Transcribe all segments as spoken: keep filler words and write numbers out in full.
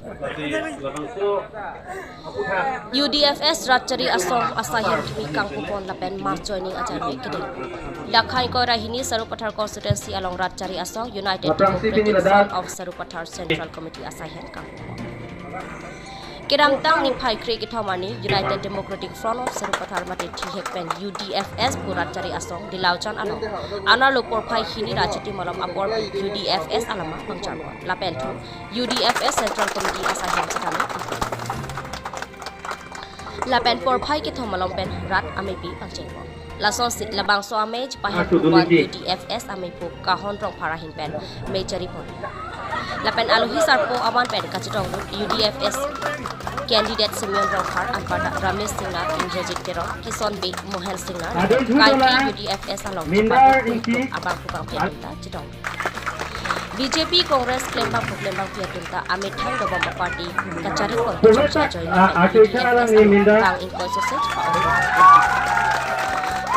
U D F S Rat Chari Asong asaihem kimi kangpupon lapen mass joining ajai me keding. Dak ingkoi ra hini Sarupathar constituency along Rat Chari Asong United Democratic Front of Sarupathar Central Committee asaihem kangpupon. Kedamtang niphai kre kethom arni United Democratic Front of Sarupathar mate thihek pen U D F S pu Rat Chari Asong Dilaujan along anerlo porphai hini ra chitim malom apor pen U D F S alama pangchar pon. Lapen thu U D F S Central Committee asaihem setame lapen porphai kethom malom pen rat amepi pangcheng pon. Lasonsi labangso amei chepahem pu U D F S amei pu Kahon Rongphar ahin pen mei chari pon. Lapen alohi sarpo aman pen kachetong U D F S candidate Simeon Rongphar, anparta Ramesh Singnar, Indrajit Terang, Kison Bey, Mohan Singnar, Kaiki U D F S along abang pu kangpi atum ta chetong. B J P Congress klembang pu klembangpi atum ta amethang dobom party kachari pon kechokche ajoine pen U D F S along bang ingkoi sose chepa-ong.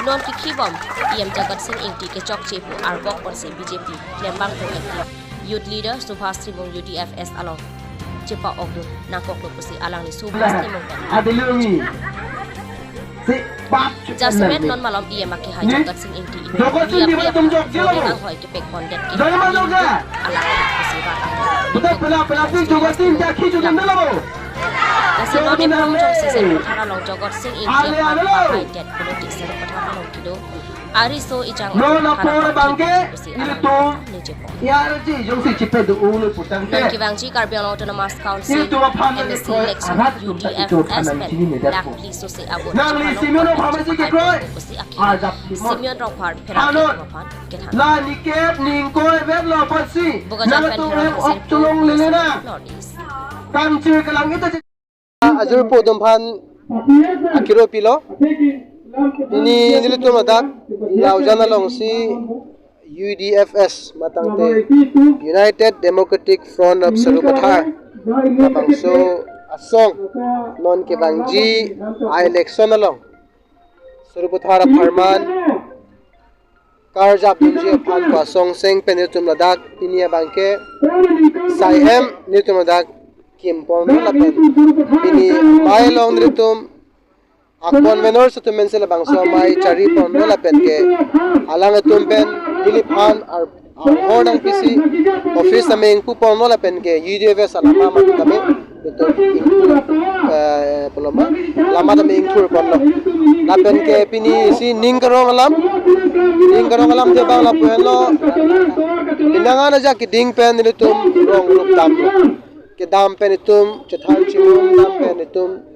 Non kikhibom E M Jagat Sing Engti kechokche pu arbok ponsi B J P klembang pu active youth leader Subhas Timung U D F S along chepa-ongdun nangkoklo pusi alangli Subhas Timung pen adilungi. Jasemet non malom E M akehai Jagat Sing Engti ini Jogot Sing, niya diba tum jok jelo? Anghoi kepek pondet ke. Jai ma jok ja? Alang pusi rat ang. Buta pela pela sing Jogot Sing jakhi judam delo. Lasi non ipung jongsi Sarupathar along Jogot Sing Engti ale, ale, lo. Pakai det politik Sarupathar along kedo. Ariso ijang no na apor abangke pusi ilitum alang neje pon. Yarji jongsi chipe do ulu putang te. Non kevangji Karbi Anglong Autonomous Council ilitum aphan M A C election U D F S pen lakh li sose avo. Nangli Simeon Rongphar masi kekroi. Pusi akhi. Ajab Simeon Rongphar pherangke aphan kethan. La nikep ningkoi vet lo pasi. Bokajan pen pherangke ok tulong lelena. North East. Kangchir kelang ita ajurpo atum aphan akiro pilo. Pini nelitum ladak Dilaujan alongsi U D F S matangte United Democratic Front of Sarupathar labangso asong non kevangji a-election along Sarupathar apharman karjap dunji aphan pu asong seng pen nelitum ladak pini abangke saihem nelitum ladak kim ponlo lapen pini amei along nelitum a-conveners atum pensi labangso amei chari ponlo lapen ke alang atum pen neliphan ar-, arhor nangpisi office tame ingpu ponlo lapen ke U D F S alama mate tame nelitum ingpu, eh, poloma lama tame ingthur ponlo. Lapen ke pini si ning karong alam, ning karong alamthe abang lapu henlo. Pinangan ajak keding pen nelitum rong rup damlo. Kedam pen itum chethan chimung dam pen itum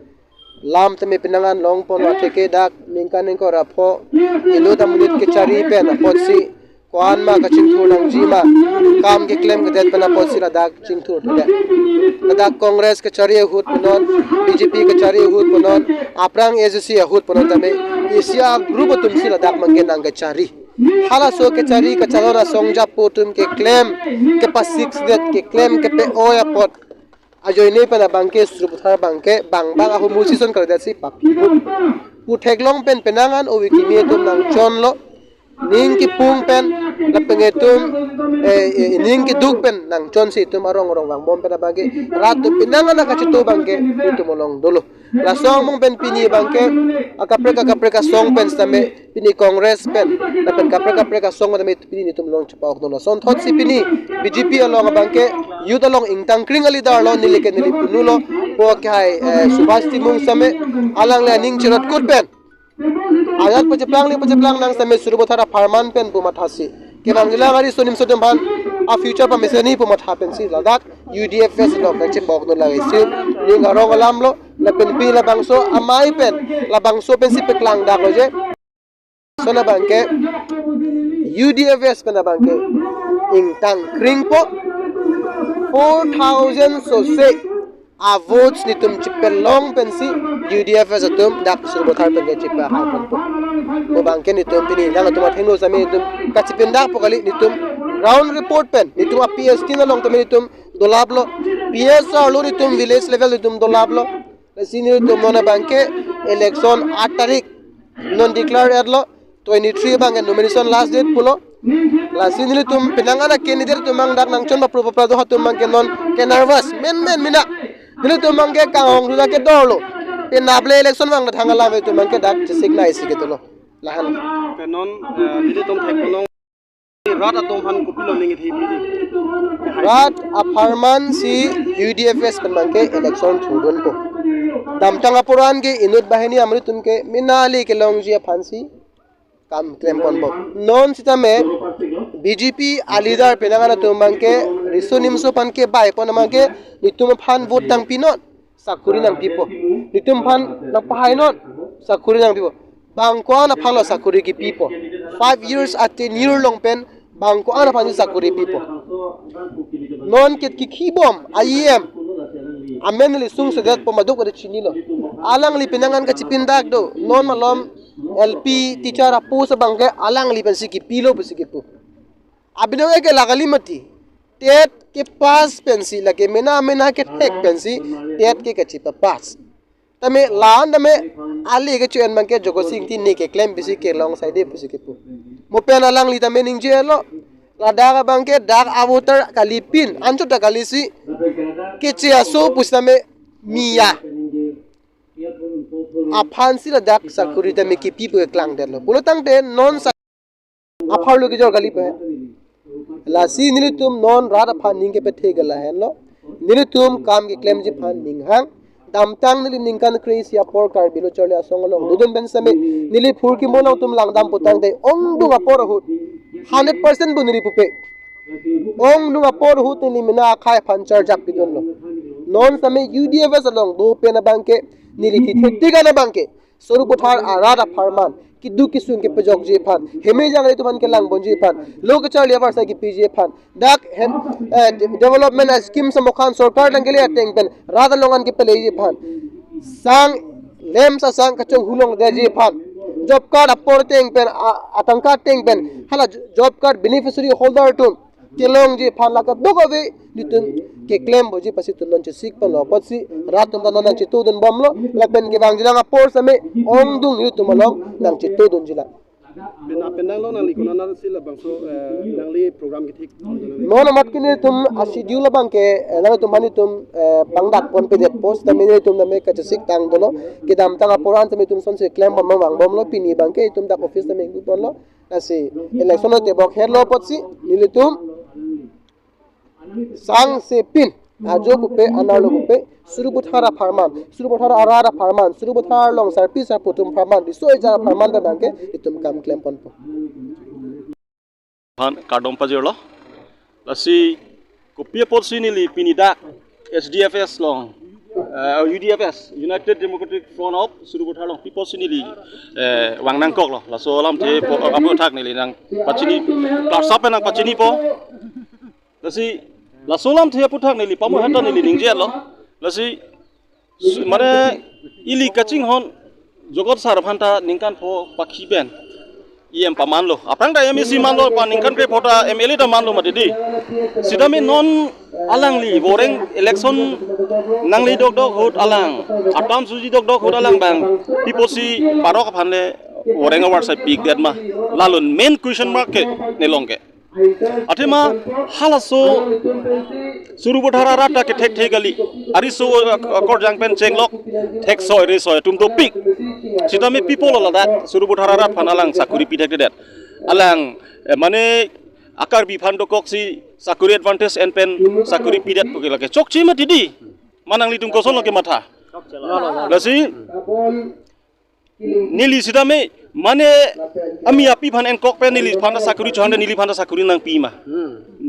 lam tame pinangan long ponlo, atheke dak ningkan ingkoi ra pho inut amonit kechari pen apotsi ko-an ma kachingthur nangji ma, kam keklem kedet pen apotsi ladak chingthur thudet. Ladak Congress kechari ahut punon, B J P kechari ahut punon, aphrang A C C ahut punon tame isi a-group atumsi ladak mangke nangkechari. Halaso kechari kachalon asong japo atum keklem kepasiksidet, keklem kepe-oi apot ajoine pen abangke Sarupathar abangke bang bang ahormu season kalidet si papi pu theklong pen pinangan ove kimi atum nangchonlo. Ning kipung pen lapen itum, eh, eh, ning keduk pen nangchonsi itum arong arong vangbom pen abangke rat atum pinangan akachito abangke itum along dolo. Laso angbong pen pini abangke akaprek akaprek asong pen sitame pini Congress pen lapen kaprek kaprek asong pen pini nelitum along chepa-ok dolo. Lason thotsi pini B J P along abangke youth along ingtang kring a-leader lo, neli ke neli punu lo, po kehai, eh, Subhas Timung sitame alangli aning cherot kut pen ajat pacheplang li pacheplang nang sitame Sarupathar apharman pen pu mathasi kevangjilang ari sonim sodim aphan a-future pameseni pu matha pensi ladak U D F S along nangchepok non lang isi ning arong alam lo. Lapen pini labangso amei pen labangso pensi peklang dak lo je. Lason abangke U D F S pen abangke ingtang kring po, four thousand sose a-votes nelitum chepelong pensi U D F S atum dak Sarupathar pen ke chepahai ponpo. Pu abangke nelitum pini nangtum athengno sitame nelitum kachepindak po kali, nelitum ground report pen nelitum a-P S T along tame nelitum dolap lo, P S R lo, nelitum village level nelitum dolap lo. Lasi nelitum non abangke election aat tarik non declare et lo, twenty-three abangke nomination last date pulo. Lasi nelitum pinangan a-candidate atum abang dak nangchon bapro bapra do atum abangke non ke nervous menmen mina. Nelitum abangke kanghong dula kedorlo. Penap le election vang thang alam nelitum abangke dak chesik nai si ketulo. Lahan. Ke non, eh, nelitum thek ponong rat atum aphan kopilo ning ithi piji. Rat apharman si U D F S pen abangke election thudunpo. Damtang apor an ke inut banghini amri atum ke mena le kelongji aphan si kam klemponpo. Non sitame B J P a leader penang an atum abangke riso nimso aphan ke bai pon abangke nelitum aphan vote nangpinon, sakuri nangpipo. Nelitum aphan nangpahainon, sakuri nangpipo. Bang ko-an aphan lo sakuri kipipo? Five years a tenure along pen bang ko-an aphan si sakuri pipo? Non ke kikhibom a E M amen neli sungsedetpo, maduk ade chinilo. Alangli penang an kachipindak do. Non malom L P teacher a post abangke alangli pensi kipilo pusi kipu. Abinong eke la kali mati. TET kepass pensi, lake mena mena kethek pensi TET ke kachipapass. Tame la-an tame ali kecho-en abangke Jogosing Ingti ne keklem pusi kelong saide pusi kipu. Mo pen alangli tame ningjelo. Ladak abangke dak a-voter kalipin, anchot ta kali si keche aso pusi tame miya aphan si ladak sakuri tame kipi pu keklangdetlo. Pulo tangte non sa apharlo kejor kalipo. Lasi nelitum non rat aphan ning kepethe ke lahenlo. Nelitum kam keklemji aphan ning hang. Damtang neli ningkan kre-isi apor Karbi Lo Charli Asong along dodun pen sitame neli phurkimo along atum langdampo tangte ongdung apor ahut hundred percent pu neli pupe. Ongdung apor ahut neli mena akhei aphan charjak pidunlo. Non sitame U D F S along do pen abangke neli thithe tigan abangke Sarupathar arat apharman keduk kesung kepajokji aphan, hemejang atum aphan kelang ponji aphan, lo kacharli avarsai kipiji aphan, dak hem, eh, de-, development scheme samokhan sorkar nangkele ateng pen rat along an kepeleji aphan, sang lem sasang kachonghu longleji aphan, job card apor ateng pen, a-, atangka ateng pen hala jo-, job card beneficiary holder atum kelongji aphan la kadokave nelitum keklem boji pasi atum non chesik ponlo apotsi rat atum ta non nangchetudunbomlo, lapen kevangjilang apor sitame ongdung nelitum along nangchetudunjilang. Pen, pen nanglo nangli konat si labangso, eh, nangli program kethik. Non amat ke nelitum a-schedule abangke, eh, nangtum mani atum, eh, pangdak ponpedetpo sitame nelitum tame kachesik tang dolo. Kedamtang apor an tame itum sonsi klem bom vangbomlo, pini abangke itum dak office tame ingpu ponlo. Lasi election atebok herlo apotsi nelitum sangsepin ajo pupe, anerlo pupe, Sarupathar apharman, Sarupathar arat apharman, Sarupathar along sarpi sarpo atum apharman, riso ejang apharman pen abangke itum kam klemponpo. Aphan kardom pajirlo. Lasi kopi apotsi neli pini dak H D F S along, eh, U D F S, United Democratic Front of Sarupathar along pi apotsi neli, eh, vang nangkoklo. Laso alamthe apo, aputhak neli nangpachini, klarsa pen nangpachinipo. Lasi laso alamthe aputhak neli pamu henta neli ningjetlo. Lasi su-, mane ili kachinghon Jogot sar aphanta ningkan pho pakhi pen E M pamanlo. Aphrang ta M A C manlo, pa ningkan kre pho ta M L A ta manlo mati di. Sitame non alangli voreng election nangli dokdok ahut alang, atam suji dokdok ahut alang abang pi apotsi parok aphan le voreng avarsai pikdet ma? Lalo main question mark ke nelong ke. Athema halaso Sarupathar arat ta kethekthe kali. Ariso, eh, akorjang pen chenglok theksoi resoi atum dopik. Sitame pi apotlo ladak Sarupathar arat aphan alang sakuri pithekthedet? Alang, eh, mane a-Karbi aphan dokoksi sakuri advantage en pen sakuri pidet pu ke lake chokche mati di. Ma nanglitum kosonlo kematha? Lasi neli sitame mane ami api aphan enkok pen neliphan ta sakuri chohang, neliphan ta sakuri nangpi ma?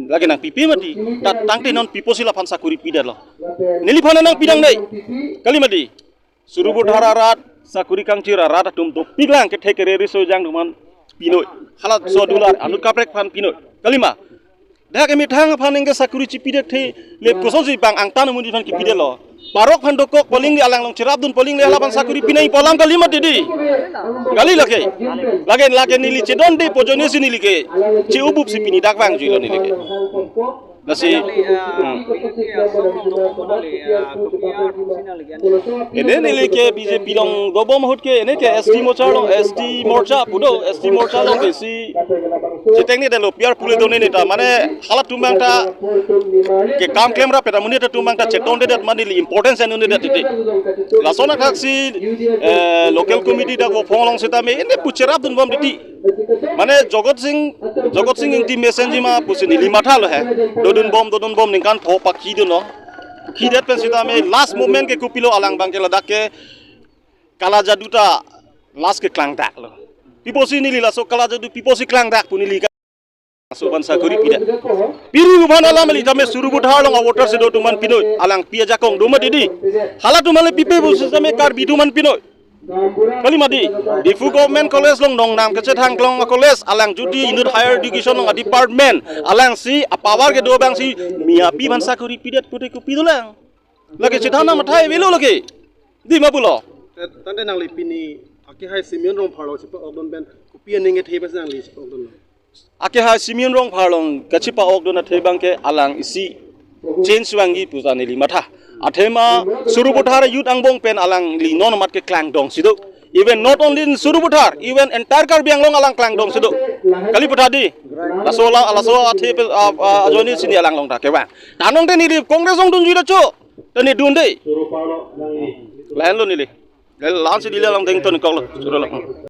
Lake nangpipe mati. Ta tangte non pi apotsi laphan sakuri pidetlo? Neliphan nangpi nang dei. Kali mati. Sarupathar arat, sakuri kangchir arat atum dopik lang, kethek kere riso ejang atum aphan pinoi. Halaso dular anut kaprek aphan pinoi. Kali ma? Dak emethang aphan ningke sakuri chipidekthe le kosonsi bang angtan amonit aphan kipidetlo? Parok aphan dokok poling le, alang along cherapdun poling le, halaphan sakuri pinangpo alam kali mati di. Kali lake. Lake, lake neli chedonde pu ajoinesi neli ke che-ubup si pini dak vangjuilo neli ke. Lasi, hmm. Ene neli ke B J P along dobom ahut ke, ene ke S T Morcha along, S T Morcha pu do, S T Morcha along ke si Chiteng ni delo piar pule done ni ta mane halatum abang ta ke kam klem rap ta monit atum abang ta cheton dedet mane neli importance anu dedet titi. Lason athaksi eh, local committee dak vo phong along sitame ene pu cherapdun bom titi. Mane Jagat Sing, Jagat Sing Ingti mesenji ma pusi neli matha lo he. Dodun bom, dodun bom ningkan pho pakhi dunlo. Khidet pen sitame last moment ke kopilo alang abang ke ladak ke kala jadu ta last ke klangdak lo. Pi apotsi neli laso kala jadu pi apotsi klangdak pu neli ka. Laso abang sakori pidet. Piri uban alam ali tame Sarupathar along a-voter si do atum an pinoi. Alang pi ajakong do mati di. Halatum ale pipe pusi tame Karbi atum an pinoi. Kali mati. Diphu Government College along nongnam kachethang klong college alang jodi inut higher education along a-department alangsi a-power kedo abangsi miya pi abang sakori pidet pute kopi dolang. Lake chethana matha avelo lake. Di ma pulo. Tangte nangli pini akehai Simeon Rongphar along chepa-okdun pen kopi aning kethe pensi nangli chepa-okdun lo? Akehai Simeon Rongphar along kachepa-okdun athe abang ke alang isi change vangji pusi neli matha. Athema Sarupathar youth angbong pen alangli non amat ke klangdong si do. Even not only in Sarupathar, even entire Karbi Anglong alang klangdong si do. Kali patha di. Laso la, laso athe pe, a, a, ajoine si neli alang along ta kevang. Tanong te neli Congress along dunji ta cho. Te neli dun de. Lahenlo neli. Lahenlo neli along dengton kok lo. Suru lo.